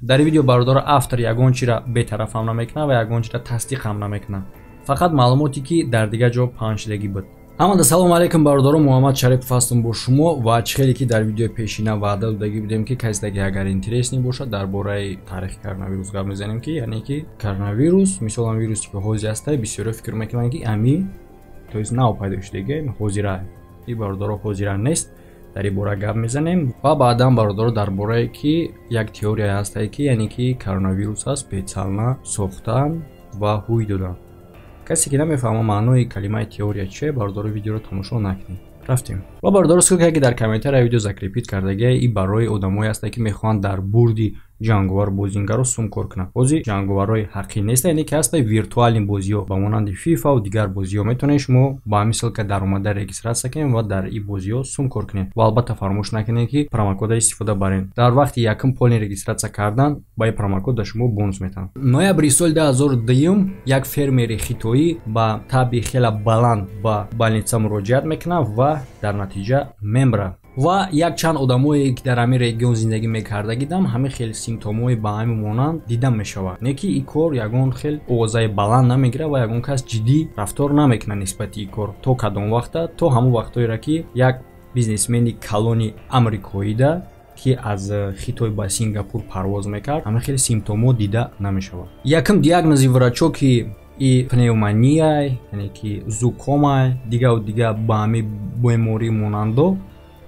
Дар ин видео, бародаро, автор ягон чиро бетарафам намекунад ва ягон чиро тасдиқам намекунад, фақат маълумоте, ки дар дигар ҷо паҳн шудагӣ буд. Ҳамада салому алайкум, бародаро, Муҳаммад Шарипов ҳастам бо шумо. Ва чӣ хеле ки дар видеои пешина ваъда додагӣ будем, ки каседаги агар интересный бошад, дар бораи таърихи коронавирус гап мезанем, ки яъне ки коронавирус, мисолан, вирусе ки ҳозир ҳаста, бисёриҳо фикр мекунанд, ки ами, то есть, нав пайдо шудагӣ, ҳозира. И, бародаро, ҳозира нест. Дар ин бора гап мезанем ва баъдан, бародаро, дар борае ки як теория ҳастае, ки яъне ки коронавирус аст специально сохтан ва ҳуй додан. Касе ки намефаҳма маънои калимаи теория чие, бародаро, видеоро тамошо накунед. Рафтем. Ва, бародаро, ссылка ки дар комментария видео закрепить кардагия, и барои одамое ҳастае, ки мехоҳанд дар бурди ҷанговар бозингаро сум кор кунанд. Бози ҷанговарҳои ҳақиқӣ нест, яъне ки ҳаста виртуальный бозиҳо, ба монанди ФИФА дигар бозиҳо. Метавонед шумо ба ҳамин ссылка даромада регистрация кунед ва дар ин бозиҳо сум кор кунед. Ва албатта фаромӯш накунед, ки промокода истифода баред. Дар вақти якум полный регистрация кардан ба ин промокод ба шумо бонус метаҳанд. Ноябри соли 2002 як фермери хитоӣ ба таби хеле баланд ба больница муроҷиат мекунад ва дар натиҷа мемрад. Ва якчанд одамое, ки дар ҳамин регион зиндагӣ мекардагидам, ҳамин хел симптомҳои ба ҳамин монанд дида мешавад, не ки ин кор ягон хел овозаи баланд намегирад ва ягон кас ҷиддӣ рафтор намекунад нисбати ин кор. То кадом вақта? То ҳамон вақтҳоеро, ки як бизнесмени калони амрикоида, ки аз Хитой ба Сингапур парвоз мекард, ҳамин хел симптомҳо дида намешавад. Якум диагнози врачо, ки и пневмония, яъне ки зукома, дигаву дига ба ҳамин беморӣ монандо,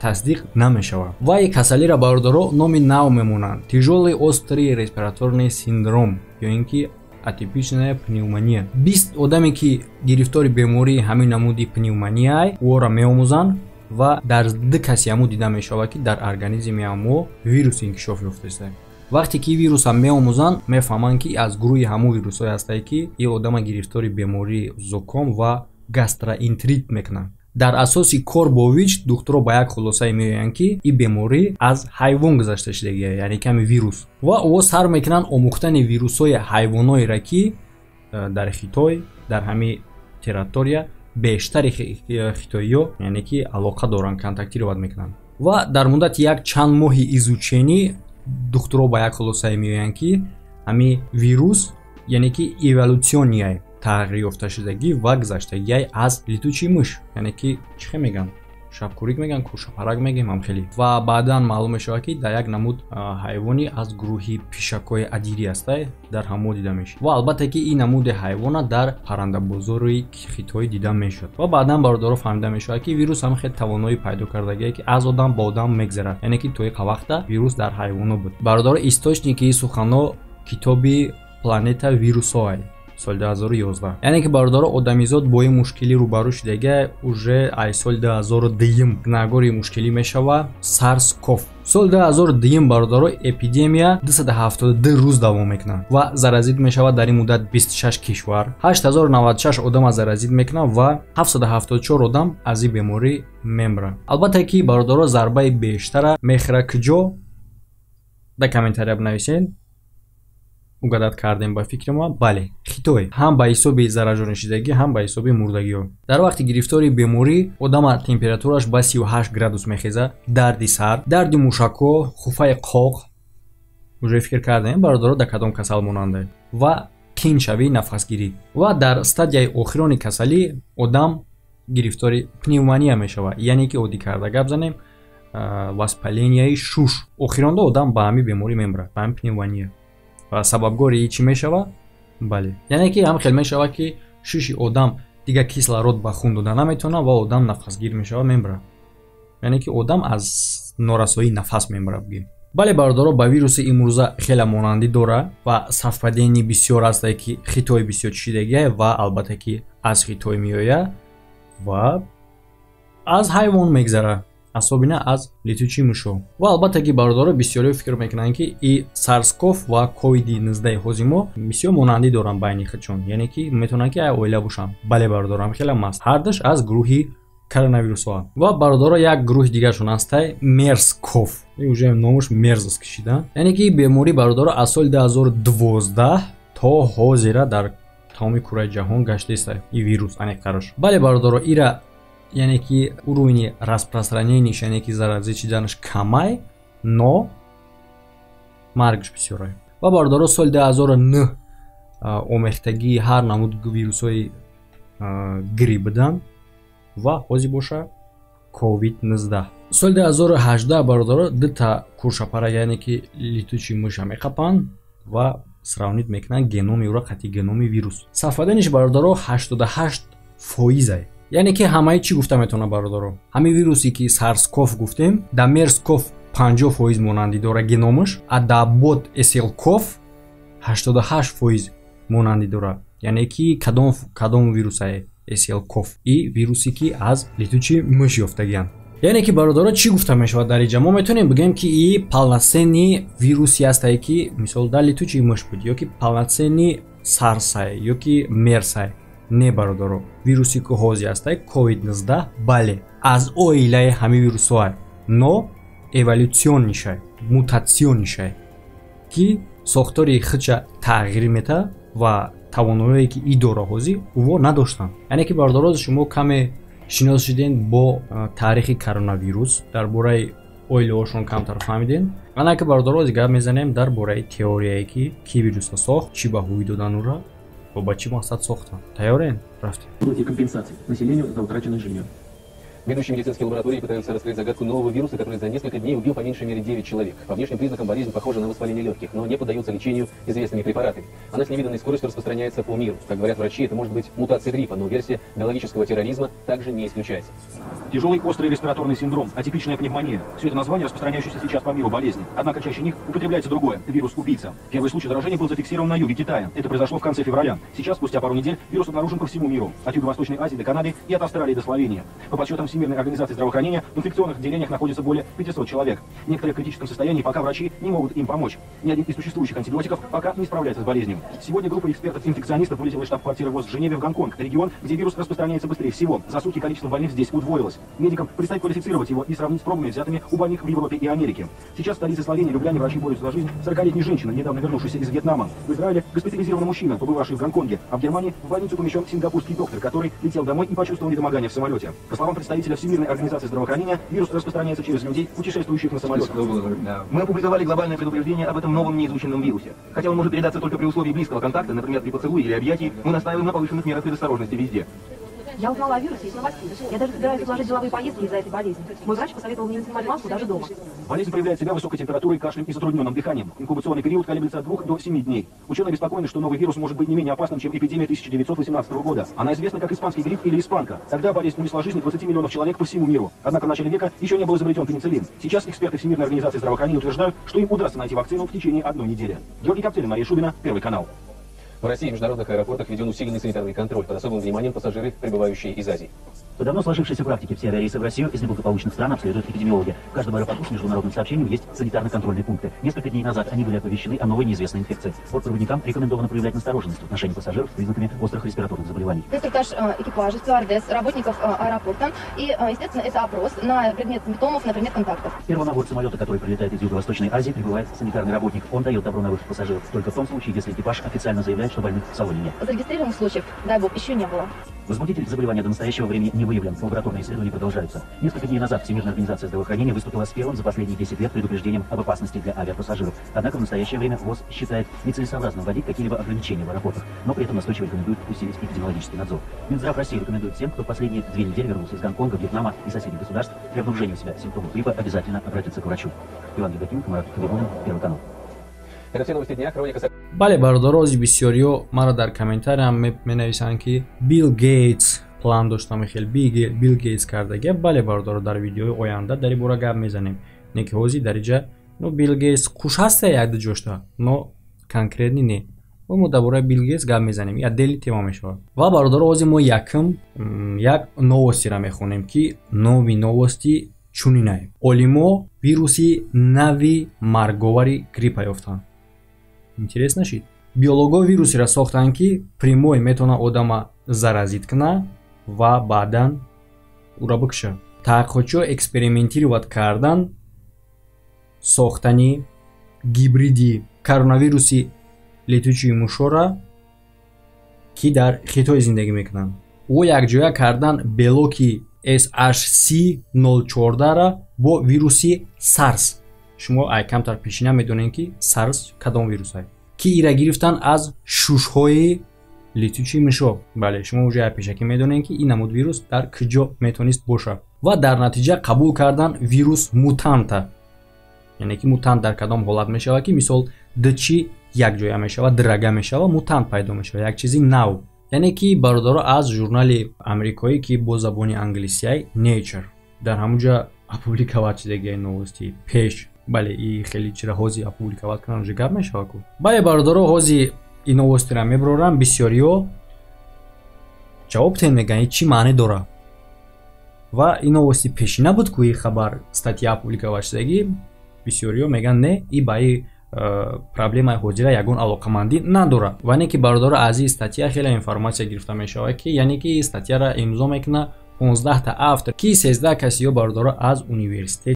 тасдиқ намешавад. Ва и касалиро, бародаро, номи нав мемонанд: тяжёлый острый респираторный синдром ё ин ки атипичная пневмония. 20 одаме, ки гирифтори бемории ҳамин намуди пневмонияй, ӯро меомӯзанд ва дар ду каси ҳамун дида мешавад, ки дар организми ҳамо вирус инкишоф ёфтааст. Вақте ки вируса меомӯзанд, мефаҳманд, ки аз гурӯҳи ҳамун вирусҳое ҳастае, ки ин одама гирифтори бемории зуком ва гастроэнтерит мекунанд. Дар асоси кор бо ВИЧ духтурро ба як хулосае меоянд, ки ин беморӣ аз ҳайвон гузашта шудагия, яъне ками вирус. Ва ӯ сар мекунанд омӯхтани вирусҳои ҳайвоноеро, ки дар Хитой, дар ҳамин территория бештари хитоиё, яъне ки алоқа доранд, контактировать мекунанд. Ва дар муддати як чанд моҳи изучение духтурҳо ба як хулосае меоянд, ки ҳамин вирус, яъне ки эволюционный тағйирёфташудагӣ ва гузаштагиай аз летучий мышь, яъне ки чӣ хел мегӯянд, шабкурик мегӯянд, кӯшапарак мегӯем, ҳам хеле. Ва баъдан маълум мешавад, ки дар як намуд ҳайвони аз гурӯҳи пишакҳои адирӣ ҳастай, дар ҳамо дида мешавад. Ва албатта ки ин намуди ҳайвона дар паррандабозори Хитой дида мешуд. Ва баъдан, бародаро, фаҳмида мешавад, ки вирус ҳам хел тавоноӣ пайдо кардагие, ки аз одам ба одам мегзарад, яъне ки то иқа вақта вирус дар ҳайвоно буд. Бародаро, источники ин суханҳо китоби «Планета вирусҳоай», соли 2011. Яъне ки, бародаро, одамизод бо ин мушкилӣ рӯбарӯ шудага уже ай соли 2002. Нагори мушкилӣ мешава SARS-CoV. Соли 2002, бародаро, эпидемия 272 рӯз давом мекунад ва заразить мешавад дар ин муддат 26 кишвар, 8096 одам заразить мекунад ва 774 одам аз ин беморӣ мемирад. Албатта ки, бародаро, зарбаи бештара мехӯрад куҷо? Дар комментария бинависед. Угадать кардем, ба фикри ма? Бале, Хитой. Ҳам ба ҳисоби заражонишидагӣ, ҳам ба ҳисоби мурдагиҳо. Дар вақти гирифтори беморӣ одама температураш ба 38 градус мехезад, дарди сар, дарди мушакҳо, хуфаи қоқ. Уже фикр кардем, бародаро, дар кадом касал монанда? Ва қиншавии нафасгирӣ. Ва дар стадияи охирони касалӣ одам гирифтори пневмония мешавад, яъне ки, оддӣ карда гап занем, воспаления и шуш. Охиронда одам ба ҳамин беморӣ мемирад, ба ҳамин пневмония. Ва сабабгори чӣ мешавад? Бале, яъне ки ҳам хел мешавад, ки шуши одам дигар кислород ба хун дода наметавонад ва одам нафасгир мешавад, мемирад. Яъне ки одам аз норасоии нафас мемирад, бигем. Бале, бародаро, ба вируси имрӯза хеле монандӣ дорад ва совпадение бисёр ҳастае, ки Хитой бисёр чишидагия ва албатта ки аз Хитой меояд ва аз ҳайвон мегзарад, особенно аз летучий мышо. Ва албатта ки, бародаро, бисёриҳо фикр мекунанд, ки и SARS-CoV ва ковиди 19 ҳози мо бисёр монандӣ доранд байни худшон, яъне ки метавонанд, ки як оила бошанд. Бале, бародарам, хеле маст, ҳардаш аз гурӯҳи коронавирусҳо. Ва, бародаро, як гурӯҳи дигаршон ҳастай, MERS-CoV, уже номаш мерзост кишида. Яъне ки беморӣ, бародаро, аз соли 2012 то ҳозира дар тамоми кураи ҷаҳон гаштааст и вирус, аниқтараш. Бале, бародаро, ира, яъне ки уровни распространения ш, яъне ки заразить шиданаш камай, но Маргш бисёрае. Ва бародаро, соли 2009 омехтагии ҳар намуд вирусҳои грипп буданд ва ҳозир боша COVID-19. Соли 2018, бародаро, дута куршапара, яъне ки летучий мыша меқапанд ва сравнить мекунанд геноми ӯро қати геноми вирус. Совпадение ш, бародаро, 88%-ае. Яъне ки ҳамаи чӣ гуфта метавонад, бародаро? Ҳамин вирусе ки SARS-CoV гуфтем, да MERS-CoV 50% монандӣ дора геномаш, а да бот SLCOV 88% монандӣ дора. Яъне ки кадом вирусае SLCOV? И вирусе ки аз летучий мыш ёфтагианд. Яъне ки, бародаро, чӣ гуфта мешавад дар инҷа? Мо метавонем бигӯем, ки и полноценный вируси ҳастае, ки мисол дар летучий мыш буд, ё ки полноценный SARS-ае, ё ки MERS-ае? Не, бародаро, вируси ки ҳозир ҳастае, COVID-19, бале, аз оилаи ҳамин вирусҳоае, но эволюционный шай, мутационный шай, ки сохтори худша тағйир метаҳад ва тавоноие ки и дора, ҳозир ӯво надоштанд. Яъне ки, бародаро, шумо каме шинос шудем бо таърихи коронавирус, дар бораи оилаҳошон камтар фаҳмидем. Ана ки, бародаро, гап мезанем дар бораи теорияе, ки ки вируса сохт, чӣ ба ҳувӣ додан ӯра ва ба чӣ мақсад сохтанд. Тайёрен? Рафтем. Компенсаций населению за утраченное жилье. Ведущие медицинские лаборатории пытаются раскрыть загадку нового вируса, который за несколько дней убил по меньшей мере 9 человек. По внешним признакам болезнь похожа на воспаление легких, но не поддается лечению известными препаратами. Она с невиданной скоростью распространяется по миру. Как говорят врачи, это может быть мутация гриппа, но версия биологического терроризма также не исключается. Тяжелый острый респираторный синдром, атипичная пневмония. Все это названия распространяющиеся сейчас по миру болезни. Однако чаще них употребляется другое – вирус-убийца. Первый случай заражения был зафиксирован на юге Китая. Это произошло в конце февраля. Сейчас, спустя пару недель, вирус обнаружен по всему миру. От Юго-Восточной Азии до Канады и от Австралии до Словении. По подсчетам Всемирной организации здравоохранения, в инфекционных отделениях находится более 500 человек. Некоторые в критическом состоянии, пока врачи не могут им помочь. Ни один из существующих антибиотиков пока не справляется с болезнью. Сегодня группа экспертов-инфекционистов вылетела из штаб-квартиры ВОЗ в Женеве в Гонконг, регион, где вирус распространяется быстрее всего. За сутки количество больных здесь удвоилось. Медикам предстоит квалифицировать его и сравнить с пробами, взятыми у больных в Европе и Америке. Сейчас в столице Словении, Любляне, врачи борются за жизнь 40-летней женщины, недавно вернувшейся из Вьетнама. В Израиле госпитализирован мужчина, побывавший в Гонконге, а в Германии в больницу помещен сингапурский доктор, который летел домой и почувствовал недомогание в самолете. По словам представителя Всемирной организации здравоохранения, вирус распространяется через людей, путешествующих на самолетах. Мы опубликовали глобальное предупреждение об этом новом неизученном вирусе. Хотя он может передаться только при условии близкого контакта, например, при поцелуе или объятии, мы настаиваем на повышенных мерах предосторожности везде. Я узнала о вирусе из новостей. Я даже собираюсь отложить деловые поездки из-за этой болезни. Мой врач посоветовал мне не снимать маску даже дома. Болезнь проявляет себя высокой температурой, кашлем и затрудненным дыханием. Инкубационный период колеблется от 2 до 7 дней. Ученые обеспокоены, что новый вирус может быть не менее опасным, чем эпидемия 1918 года. Она известна как испанский грипп или испанка. Тогда болезнь унесла жизни 20 миллионов человек по всему миру. Однако в начале века еще не был изобретен пенициллин. Сейчас эксперты Всемирной организации здравоохранения утверждают, что им удастся найти вакцину в течение одной недели. Георгий Коптелин, Мария Шубина, Первый канал. В России в международных аэропортах введен усиленный санитарный контроль. Под особым вниманием пассажиры, прибывающие из Азии. По давно сложившейся практике все авиарейсы в Россию из неблагополучных стран обследуют эпидемиологи. В каждом аэропорту с международным сообщением есть санитарно-контрольные пункты. Несколько дней назад они были оповещены о новой неизвестной инфекции. Бортпроводникам рекомендовано проявлять настороженность в отношении пассажиров с признаками острых респираторных заболеваний. Инструктаж экипажа, стюардесс, работников аэропорта. И, естественно, это опрос на предмет симптомов, на предмет контактов. Первым на борт самолета, который прилетает из Юго-Восточной Азии, прибывает санитарный работник. Он дает добро на выход пассажиров только в том случае, если экипаж официально заявляет, что больных в салоне нет. Зарегистрированных случаев, дай бог, еще не было. Возбудитель заболевания до настоящего времени не выявлен. Лабораторные исследования продолжаются. Несколько дней назад Всемирная организация здравоохранения выступила с первым за последние 10 лет предупреждением об опасности для авиапассажиров. Однако в настоящее время ВОЗ считает нецелесообразным вводить какие-либо ограничения в аэропортах, но при этом настойчиво рекомендует усилить эпидемиологический надзор. Минздрав России рекомендует всем, кто в последние 2 недели вернулся из Гонконга, Вьетнама и соседних государств, при обнаружении у себя симптомов гриппа обязательно обратиться к врачу. Иван Евдокимов, Марат Хабибуллин, Первый канал. Это все новости дня. Хроника. Бале, бародаро, бисёриё мара дар комментариям менависанд, ки Билл Гейтс план дошта, мехел Билл Гейтс кардагия. Бале, бародаро, дар видеои оянда дар ин бора гап мезанем. Не ки ҳозир дар иҷа, ну, Билл Гейтс хуш ҳаста якда ҷошта, но конкретный не. Мо дар бораи Билл Гейтс гап мезанем, отдельный тема мешавад. Ва, бародаро, ҳозир мо якм як новости ра мехонем, ки номи новости чунинае: олимо вируси нави марговари гриппа ёфтанд. Интерес нашид? Биологҳо вирусеро сохтанд, ки прямой метавонад одама заразить кунад ва баъдан ӯро бикушад. Таҳқиқотчиҳо экспериментировать кардан сохтани гибриди коронавируси летучий мушора, ки дар Хитой зиндагӣ мекунанд. Ӯ якҷоя кардан белоки SHC 014-ра бо вируси SARS. Шумо ай камтар пешина медонед, ки SARS кадом вирусай, ки ира гирифтан аз шушҳои летучий мышо. Бале, шумо уже ай пешакӣ медонед, ки ин намуд вирус дар куҷо метавонист бошад. Ва дар натиҷа қабул кардан вирус мутанта, яъне ки мутант дар кадом ҳолат мешавад, ки мисол дчи якҷоя мешавад, драга мешавад, мутант пайдо мешавад, як чизи нав. Яъне ки, бародаро, аз журнали амрикоӣ, ки бо забони англисияй, Nature, дар ҳамунҷа опубликовать шудагиай новости пеш. Бале, и хеле чира ҳози опубликовать кунан, уже гап мешавад ку. Бале, бародаро, ҳози и новостира мебарорам, бисёриҳо ҷавоб тен, мегӯянд, чӣ маъне дора? Ва ин новости пешина буд ку, и хабар, статья опубликовать шудагӣ. Бисёриҳо мегӯянд, не, и ба и проблемаи ҳозира ягон алоқамандӣ надорад. Ва не ки, бародаро, аз ин статья хеле информатсия гирифта мешавад, ки яъне ки статьяра имзо мекунад 15та автор, ки 13 касиё, бародаро, аз университет.